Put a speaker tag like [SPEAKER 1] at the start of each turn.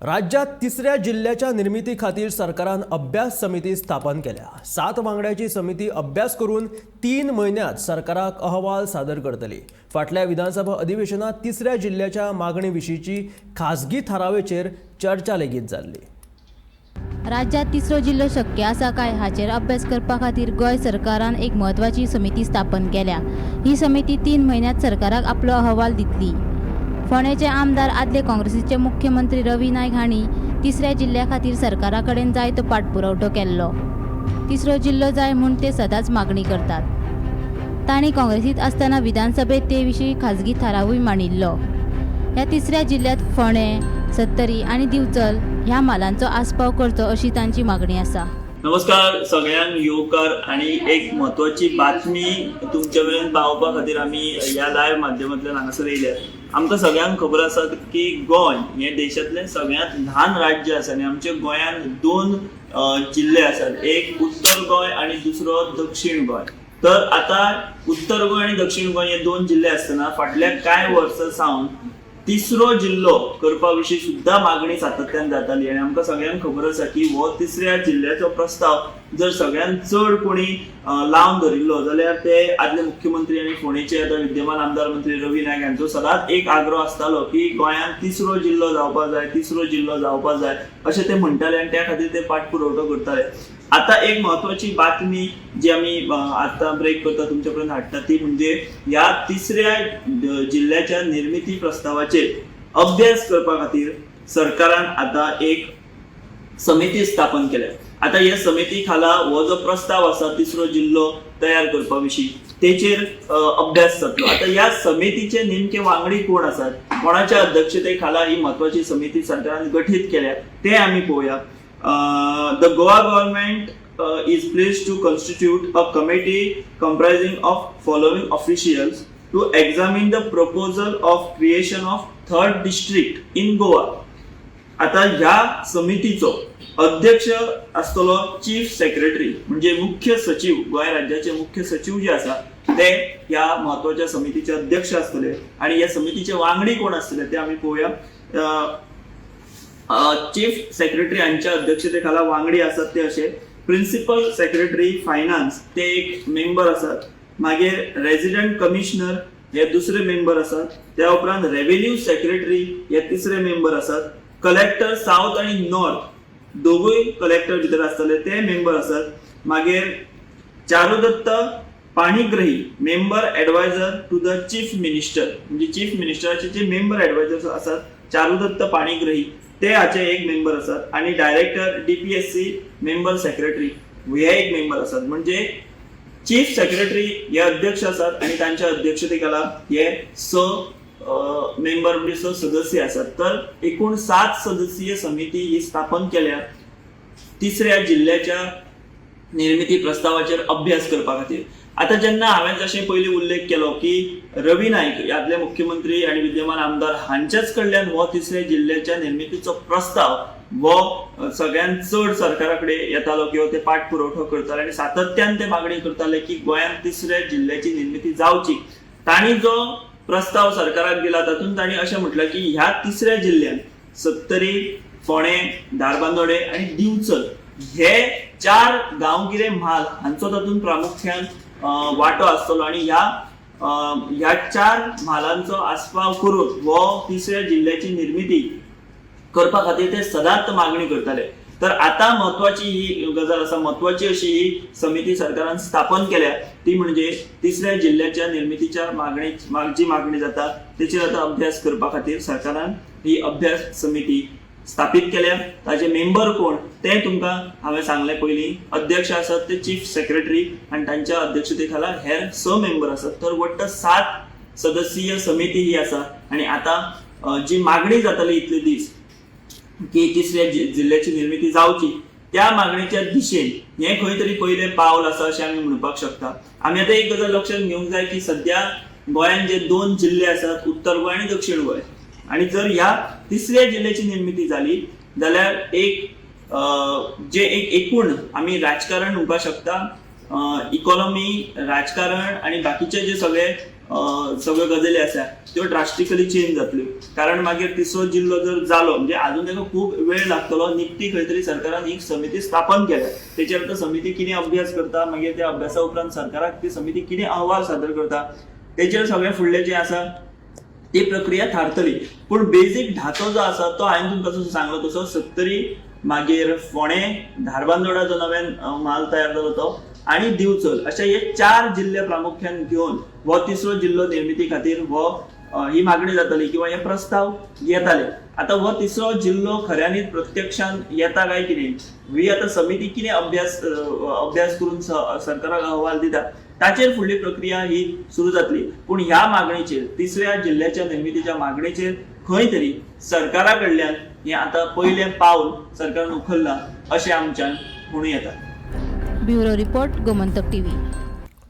[SPEAKER 1] राज्यात तिसऱ्या जिल्ह्याच्या निर्मिती खातीर सरकारान अभ्यास समिती स्थापन केल्या. 7 वांगड्याची समिती अभ्यास करून 3 म्हयन्यांत सरकाराक अहवाल सादर करतली. फाटल्या विधानसभा अधिवेशनात तिसऱ्या जिल्ह्याच्या मागणी विशींची खासगी थारावेचेर चर्चा लेगीत जाल्ली.
[SPEAKER 2] राज्यात तिसरो जिल्लो शक्य आसा काय हाचेर अभ्यास करपा खातीर गोंय सरकारान एक म्हत्वाची समिती स्थापन केल्या. ही समिती 3 म्हयन्यांत सरकाराक आपलो अहवाल दितली. फोंडेचे आमदार आदले काँग्रेसीचे मुख्यमंत्री रवी नायक हांणी तिसऱ्या जिल्ल्या खातीर सरकारा कडेन जायतो पाठपुरवठो केल्लो. तिसरो जिल्लो जाय म्हूण ते सदांच मागणी करतात. तांणी काँग्रेसीत आसतना विधानसभेत ते विशीं खाजगी थारावूय मांडिल्लो. ह्या तिसऱ्या जिल्ल्यांत फोंडें, सत्तरी आनी दिवचल ह्या म्हालांचो आस्पाव करचो अशी तांची मागणी आसा.
[SPEAKER 3] नमस्कार सगळ्यांक येवकार आनी एक म्हत्वाची बातमी तुमच्या मेरेन पावोवपा खातीर आमी ह्या लायव्ह माध्यमांतल्यान हांगासर येयल्यात. आमकां सगळ्यांक खबर आसा की गोंय हें देशांतलें सगळ्यांत ल्हान राज्य आसा आनी आमच्या गोंयांत 2 जिल्ले आसात, एक उत्तर गोंय आनी दुसरो दक्षीण गोंय. तर आतां उत्तर गोंय आनी दक्षीण गोंय हे 2 जिल्ले आसतना फाटल्या कांय वर्सां सावन तिसरो जिल्लो करपा विशीं सुद्दां मागणी सातत्यान जाताली आनी आमकां सगळ्यांक खबर आसा की हो तिसऱ्या जिल्ल्याचो प्रस्ताव जर सगळ्यांत चड कोणी लावन धरिल्लो जाल्यार ते आदले मुख्यमंत्री आनी फोंडेचे आतां विद्यमान आमदार मंत्री रवी नायक हांचो सदांच एक आग्रो आसतालो की गोंयांत तिसरो जिल्लो जावपा जाय, तिसरो जिल्लो जावपा जाय अशें ते म्हणटाले आनी त्या खातीर ते पाठपुरवठो करताले. आतां एक म्हत्वाची बातमी जी आमी आतां ब्रेक करता तुमच्या पर्यंत हाडटा ती म्हणजे ह्या तिसऱ्या जिल्ल्याच्या निर्मिती प्रस्तावाचेर अभ्यास करपा खातीर सरकारान आतां एक समिती स्थापन केल्या. आतां ह्या समिती खाला हो जो प्रस्ताव आसा तिसरो जिल्लो तयार करपा विशीं तेचेर अभ्यास जातलो. आतां ह्या समितीचे नेमके वांगडी कोण आसात, कोणाच्या अध्यक्षते खाला ही म्हत्वाची समिती सरकारान गठीत केल्या ते आमी पळोवया. The Goa government is pleased to constitute a committee comprising of following officials to examine the proposal of creation of third district in Goa. आता ह्या समितीचो अध्यक्ष आसतलो चीफ सेक्रेटरी, म्हणजे मुख्य सचिव, गोंय राज्याचे मुख्य सचिव जे आसा ते ह्या म्हत्वाच्या समितीचे अध्यक्ष आसतले आनी ह्या समितीचे वांगडी कोण आसतले ते आमी पळोवया. चीफ सेक्रेटरी हांच्या अध्यक्षते खाला वांगडी आसात ते अशे: प्रिन्सिपल सेक्रेटरी फायनान्स ते एक मेंबर आसात, मागीर रेजिडंट कमिशनर हे दुसरे मेंबर आसात, त्या उपरांत रेव्हेन्यू सेक्रेटरी हे तिसरे मेंबर आसात, कलेक्टर सावथ आनी नॉर्थ दोगूय कलेक्टर भितर आसतले ते मेंबर आसात, मागीर Charudatta Panigrahi member advisor to the chief minister, म्हणजे चीफ मिनिस्टराचे जे मेंबर एडवायझर आसात चारुदत्त पाणीग्रही ते हाचे एक मेंबर आसात आनी डायरेक्टर डीपीएससी मेंबर सेक्रेटरी हे एक मेंबर आसात. म्हणजे चीफ सेक्रेटरी हे अध्यक्ष आसात आनी तांच्या अध्यक्षते खाला हे 6 मेंबर म्हणजे 6 सदस्य आसात. तर एकूण 7 सदस्यीय समिती ही स्थापन केल्या तिसऱ्या जिल्ल्याच्या निर्मिती प्रस्तावाचेर अभ्यास करपा खातीर. आतां जेन्ना हांवें जशें पयलीं उल्लेख केलो की रवी नायक आदले मुख्यमंत्री आनी विद्यमान आमदार हांच्याच कडल्यान हो तिसऱ्या जिल्ल्याच्या निर्मितीचो प्रस्ताव हो सगळ्यांत चड सरकारा कडेन येतालो किंवा ते पाठपुरवठो करताले आनी सातत्यान ते मागणी करताले की गोंयांत तिसऱ्या जिल्ल्याची निर्मिती जावची. तांणी जो प्रस्ताव सरकाराक दिला तातूंत तांणी अशें म्हटलें की ह्या तिसऱ्या जिल्ल्यांत सत्तरी, फोंडें, धारबांदोडें आनी दिवचल हे 4 गांवगिरे म्हाल हांचो तातूंत प्रामुख्यान वांटो आसतलो आनी ह्या 4 म्हालांचो आस्पाव करून हो तिसऱ्या जिल्ल्याची निर्मिती करपा खातीर ते सदांच मागणी करताले. तर आतां म्हत्वाची ही गजाल आसा, म्हत्वाची अशी ही समिती सरकारान स्थापन केल्या ती म्हणजे तिसऱ्या जिल्ल्याच्या निर्मितीच्या मागणी जी मागणी जाता तेचेर आतां अभ्यास करपा खातीर सरकारान ही अभ्यास समिती स्थापीत केल्या. ताजे मेंबर कोण ते तुमकां हांवें सांगलें पयलीं, अध्यक्ष आसात ते चीफ सेक्रेटरी आनी तांच्या अध्यक्षते खाला हेर 6 मेंबर आसात. तर वट्ट 7 सदस्यीय समिती ही आसा आनी आतां जी मागणी जाताली इतले दीस की तिसऱ्या जिल्ल्याची निर्मिती जावची त्या मागणीच्या दिशेन हें खंय तरी पयलें पावल आसा अशें आमी म्हणपाक शकता. आमी आतां एक गजाल लक्षात घेवंक जाय की सद्या गोंयांत जे 2 जिल्ले आसात, उत्तर गोंय आनी दक्षीण गोंय, आनी जर ह्या तिसऱ्या जिल्ल्याची निर्मिती जाली जाल्यार एक जे एक एकूण आमी राजकारण म्हणपाक शकता, इकॉनॉमी, राजकारण आनी बाकीचे जे सगळे सगळ्यो गजाली आसा त्यो ड्रास्टिकली चेंज जातल्यो. कारण मागीर तिसरो जिल्लो जर जालो म्हणजे आजून ताका खूब वेळ लागतलो. निकती खंय तरी सरकारान एक समिती स्थापन केल्या, तेचेर आतां समिती कितें अभ्यास करता, मागीर त्या अभ्यासा उपरांत सरकाराक ती समिती कितें अहवाल सादर करता तेचेर सगळें फुडलें जें आसा ती प्रक्रिया थारतली. पूण बेजीक ढाचो जो आसा तो हांवें तुमकां जसो सांगलो तसो सत्तरी, मागीर फोंडें, धारबांदोडा जो नव्यान म्हाल तयार जालो तो, आनी दिवचल अशे हे 4 जिल्ले प्रामुख्यान घेवन हो तिसरो जिल्लो निर्मिती खातीर हो ही मागणी जातली किंवा हे प्रस्ताव येताले. आतां हो तिसरो जिल्लो खऱ्यांनीच प्रत्यक्षान येता काय कितें, ही आतां समिती कितें अभ्यास अभ्यास करून सरकाराक अहवाल दिता ताचेर फुडली प्रक्रिया ही सुरू जातली. पूण ह्या मागणेचेर, तिसऱ्या जिल्ल्याच्या निर्मितीच्या मागणेचेर खंय तरी सरकारा कडल्यान हें आतां पयलें पावल सरकारान उखल्लां अशें आमच्यान म्हणूं येता.
[SPEAKER 2] Bureau report, Gomantak TV.